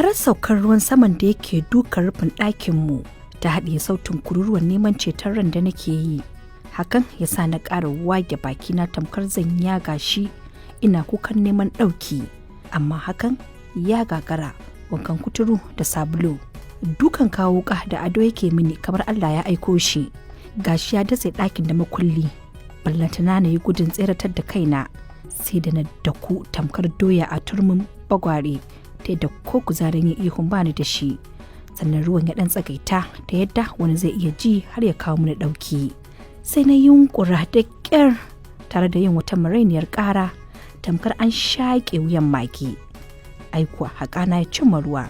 Ƙarar saukar ruwan saman da yake dukan rufin ɗakinmu ta haɗiye sautin kururuwan neman ceton ran da nake yi. Hakan ya sa na ƙara wage bakina tamkar zan yaga shi ina kukan neman ɗauki. Amma hakan ya gagara wankan kuturu da sabulu. Dukan kawo wuƙa da Ado yake mini kamar Allah ya aiko shi. Gashi ya datse ɗakin da makulli. Ballantana na yi gudun tseratar da kaina sai da na daku tamkar doya a turmin bagware ta yadda ko kuzarin yin ihun bani da shi. Sannan ruwan ya ɗan tsagaita ta yadda wani zai iya ji har ya kawo mini ɗauki. Sai na yunƙura da ƙyar tare da yin wata marainiyar ƙara tamkar an shaƙe wuyan mage. Ai kuwa haƙana ya cimma ruwa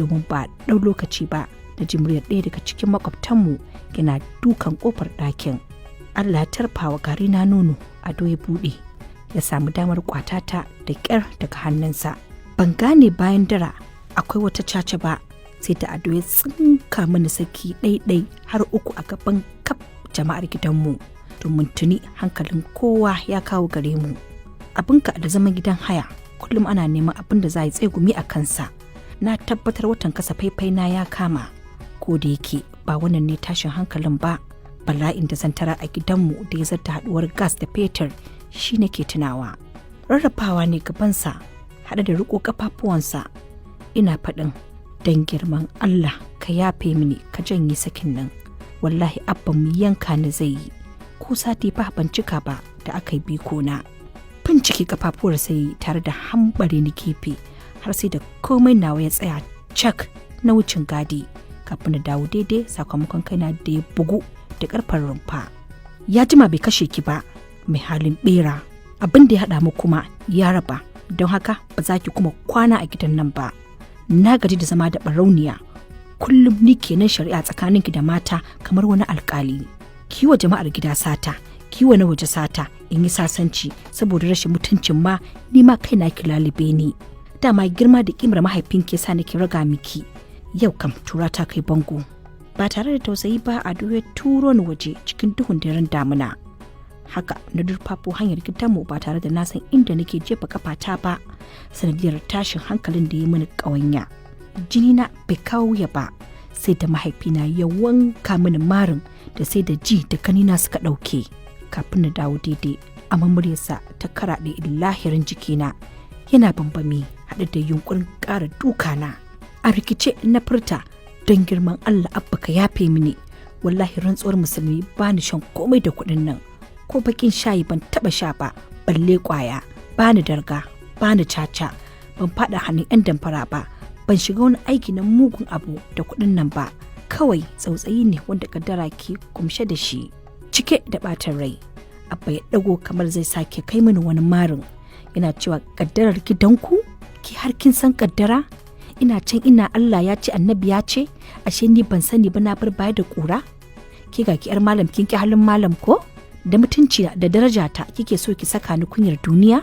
domin ba ɗau lokaci ba da ji muryar ɗaya daga cikin maƙwabtanmu yana dukan ƙofar ɗakin. Allah ya tarfa wa gari na nono, Ado ya buɗe ya samu damar ƙwatata da ƙyar daga hannunsa. Ban gane bayan dara akwai wata caca ba sai da Ado ya tsinka mini saki ɗaiɗai har uku a gaban kaf jama'ar gidanmu, domin tuni hankalin kowa ya kawo gare mu. Abinka da zaman gidan haya kullum ana neman abin da za a yi tsegumi a kansa. Na tabbatar watan kasa faifai na ya kama, ko da yake ba wannan ne tashin hankalin ba. Bala'in da zan tara a gidanmu da ya zarta haduwar gas da fetur shi nake tunawa. Rarrafawa ne gabansa haɗe da riko kafafuwansa ina faɗin, don girman Allah ka yafe mini, ka janye sakin nan. Wallahi abban mu yanka ni zai yi, ko sati fa ban cika ba da aka yi biko na. Bincike kafafuwar sai tare da hambare ni gefe har sai da komai nawa ya tsaya cak na wucin gadi kafin na dawo daidai sakamakon kaina da ya bugu da karfar rumfa. Ya jima bai kashe ki ba, mai halin bera. Abin da ya haɗa mu kuma ya raba, don haka ba za ki kuma kwana a gidan nan ba. Na gaji da zama da barauniya. Kullum ni kenan shari'a tsakaninki da mata kamar wani alkali. Kiwa jama'ar gida sata, kiwa na waje sata, in yi sasanci saboda rashin mutuncin ma ni ma kaina ki lalube ni. Dama girma da kimar mahaifinki yasa nake raga miki. Yau kam tura ta kai bango. Ba tare da tausayi ba Ado ya turo ni waje cikin duhun daren damuna. Haka na durfafo hanyar gidanmu ba tare da na san inda nake jefa kafata ba sanadiyar tashin hankalin da ya mini ƙawanya. Jini na bai kawo wuya ba sai da mahaifina ya wanka mini marin da sai da ji da kanina suka ɗauke kafin na dawo daidai. Amma muryarsa ta karaɗe lahirin jikina yana bambami haɗe da yunkurin ƙara dukana. A rikice na furta, don girman Allah abba ka yafe mini, wallahi rantsuwar musulmi ba ni shan komai da kuɗin nan, ko bakin shayi ban taɓa sha ba balle ƙwaya, ba ni darga, ba ni caca, ban faɗa hannun 'yan damfara ba, ban shiga wani aiki na mugun abu da kuɗin nan ba. Kawai tsautsayi ne wanda kaddara ke kumshe da shi. Cike da ɓatan rai abba ya ɗago kamar zai sake kai mini wani marin yana cewa, kaddarar gidanku ki har kin san kaddara? Ina can ina Allah ya ce annabi ya ce, ashe ni ban sani ba, na bar baya da ƙura. Ke ga ki yar malam kin ki halin malam, ko da mutunci da daraja ta kike so ki saka ni kunyar duniya?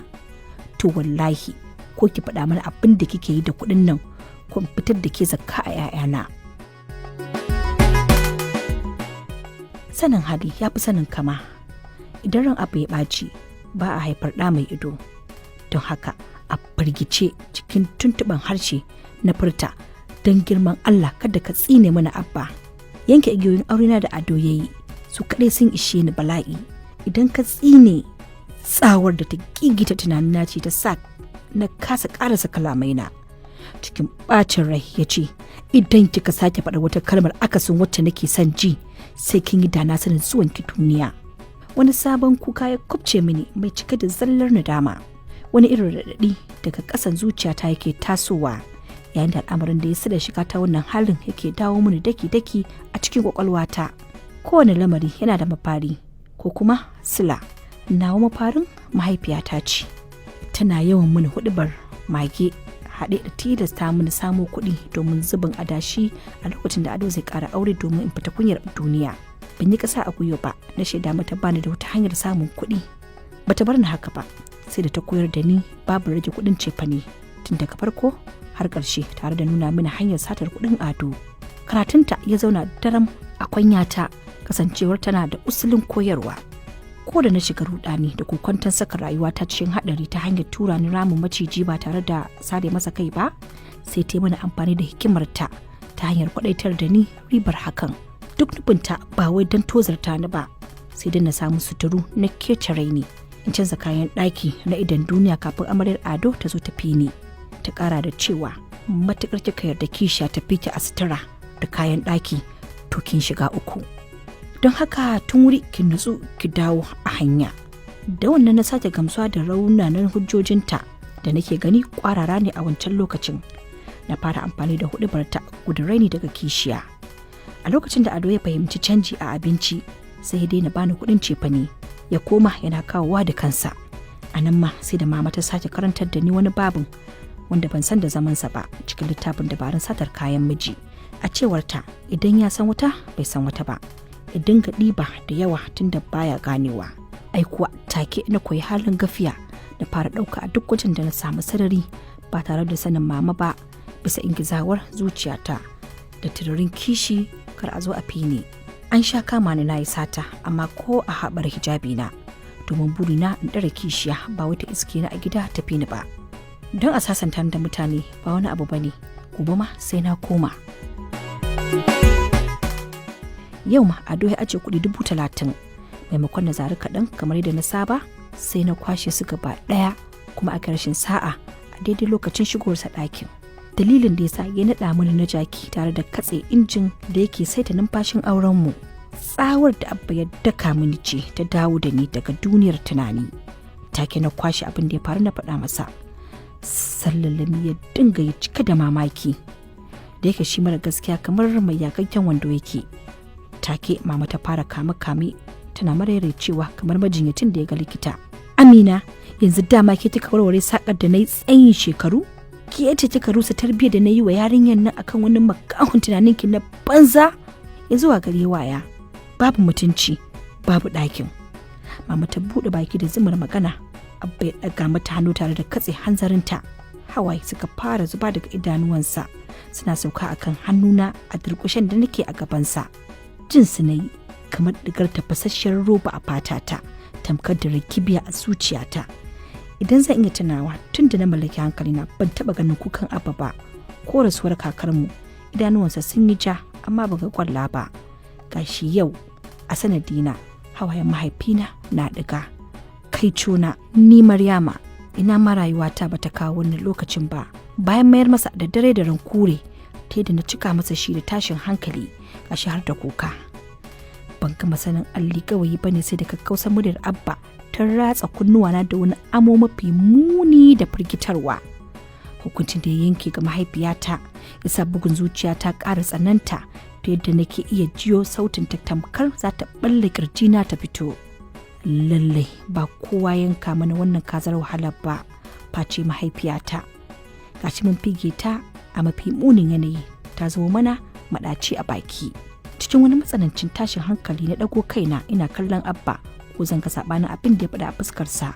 To wallahi ko ki faɗa mana abin da kike yi da kuɗin nan ko in fitar da ke zakka a 'ya'yana. Sanin hali ya fi sanin kama. Idan ran abu ya ɓaci ba a haifar ɗa mai ido. Don haka a firgice cikin tuntuɓen harshe na furta, don girman Allah kada ka tsine mana abba. Yanke igiyoyin aurena da Ado yayi su kaɗai sun ishe ni bala'i. Idan ka tsine, tsawar da ta gigita tunanina ce ta sa na kasa ƙarasa kalamaina. Cikin ɓacin rai ya ce, idan kika sake faɗa wata kalmar akasin wacce nake son ji sai kin yi dana sanin zuwan ki duniya. Wani sabon kuka ya kubce mini mai cike da zallar nadama. Wani irin raɗaɗi daga ƙasan zuciyata yake tasowa yayin da al'amarin da ya sada shiga ta wannan halin yake dawo mini daki-daki a cikin kwakwalwata. Kowane lamari yana da mafari ko kuma sila. Nawa mafarin mahaifiyata ce. Tana yawan mini huɗubar mage haɗe da tilasta mini samo kuɗi domin zubin adashi a lokacin da Ado zai ƙara aure domin in fita kunyar duniya. Ban yi ƙasa a gwiwa ba na shaida mata bani da wata hanyar samun kuɗi. Bata bar ni haka ba sai da ta koyar da ni babu rage kuɗin cefane tun daga farko har ƙarshe, tare da nuna mini hanyar satar kuɗin Ado. Karatunta ya zauna daram a kwanyata kasancewar tana da usulin koyarwa. Ko da na shiga rudani da kokwanton saka rayuwa ta cikin hadari ta hanyar tura ni ramin maciji ba tare da sare masa kai ba, Sai ta yi mana amfani da hikimarta ta hanyar kwadaitar da ni ribar hakan. Duk nufinta ba wai don tozarta ni ba, sai don na samu suturu na kece raini, in canza kayan ɗaki na idan duniya kafin amaryar Ado ta zo tafi ni. Ta ƙara da cewa matuƙar kika yarda kishiya ta fi ki a sutura da kayan ɗaki, to kin shiga uku. Don haka tun wuri ki nutsu ki dawo a hanya. Da wannan na sake gamsuwa da raunanan hujjojinta da nake gani kwarara ne a wancan lokacin. Na fara amfani da hudubarta gudun raini daga kishiya. A lokacin da Ado ya fahimci canji a abinci, sai ya daina bani kuɗin cefane, ya koma yana kawowa da kansa. A nan ma sai da mama ta sake karantar da ni wani babin wanda ban san da zamansa ba cikin littafin dabarun satar kayan miji. A cewarta, idan ya san wata bai san wata ba, ya dinga ɗiba da yawa tunda baya ganewa. Ai kuwa take na koyi halin gafiya, na fara ɗauka a duk wajen da na samu sarari ba tare da sanin mama ba, bisa ingizawar zuciyata da tururin kishi kar a zo a fini. An sha kama ni na yi sata, amma ko a haɓar hijabi na, domin burina in ɗara kishiya ba wata iske na a gida tafi ni ba. Don a sasanta da mutane ba wani abu bane, gobe ma sai na koma. Yau ma Ado ya ajiye kuɗi 30,000. Maimakon na zari kaɗan kamar yadda na saba, sai na kwashe su gaba ɗaya, kuma aka rashin sa'a a daidai lokacin shigowarsa ɗakin. Dalilin da yasa ya naɗa mini na jaki tare da katse injin da yake saita numfashin aurenmu. Tsawar da Abba ya daka mini ce ta dawo da ni daga duniyar tunani. Take na kwashe abin da ya faru na faɗa masa. Sallallami ya dinga ya cika da mamaki, da yake shi mara gaskiya kamar mai yakakken wando yake. Take mama ta fara kame kame tana cewa kamar majinyacin da ya ga likita. "Amina, yanzu dama ke kika warware sakar da na yi tsayin shekaru? Ke ce kika rusa tarbiyyar da na yi wa yarinyar nan akan wani makahon tunanin ki na banza? Ya zuwa gare waya, babu mutunci, babu ɗakin." Mama ta buɗe baki da zumar magana, Abba ya ɗaga mata hannu tare da katse hanzarinta. Hawaye suka fara zuba daga idanuwansa suna sauka akan hannuna a durƙushen da nake a gabansa. Jin su na yi kamar digar tafasasshiyar roba a fatata, tamkar da kibiya a zuciyata. Idan zan iya tunawa, tun da na mallaki hankalina ban taba ganin kukan Abba ba. Ko rasuwar kakarmu idanuwansa sun yi ja, amma ba ga kwalla ba. Gashi yau a sanadina hawayen mahaifina na ɗiga. Kai cona ni Maryama, ina ma rayuwata bata kawo wannan lokacin ba. Bayan mayar masa da dare da rankure ta yadda na cika masa shi da tashin hankali, gashi har da kuka. Ban gama sanin alli gawayi bane sai da kakkausar muryar Abba ta ratsa kunnuwana da wani amo mafi muni da firgitarwa. Hukuncin da ya yanke ga mahaifiyata yasa bugun zuciya ta ƙara tsananta ta yadda nake iya jiyo sautin ta tamkar za ta balle kirjina ta fito. Lallai ba kowa yanka mana wannan kazar wahala ba face mahaifiyata. Gashi mun fige ta a mafi munin yanayi, ta zama mana maɗaci a baki. Cikin wani matsanancin tashin hankali na ɗago kaina ina kallon Abba ko zan ga saɓanin abin da ya faɗa a fuskarsa,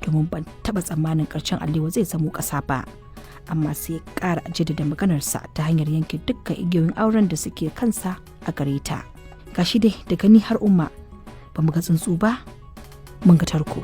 domin ban taɓa tsammanin ƙarshen alewa zai zamo ƙasa ba. Amma sai ya ƙara jaddada maganarsa ta hanyar yanke dukkan igiyoyin auren da suke kansa a gare ta. Gashi dai daga ni har Umma ba mu ga tsuntsu ba, mun ga tarko.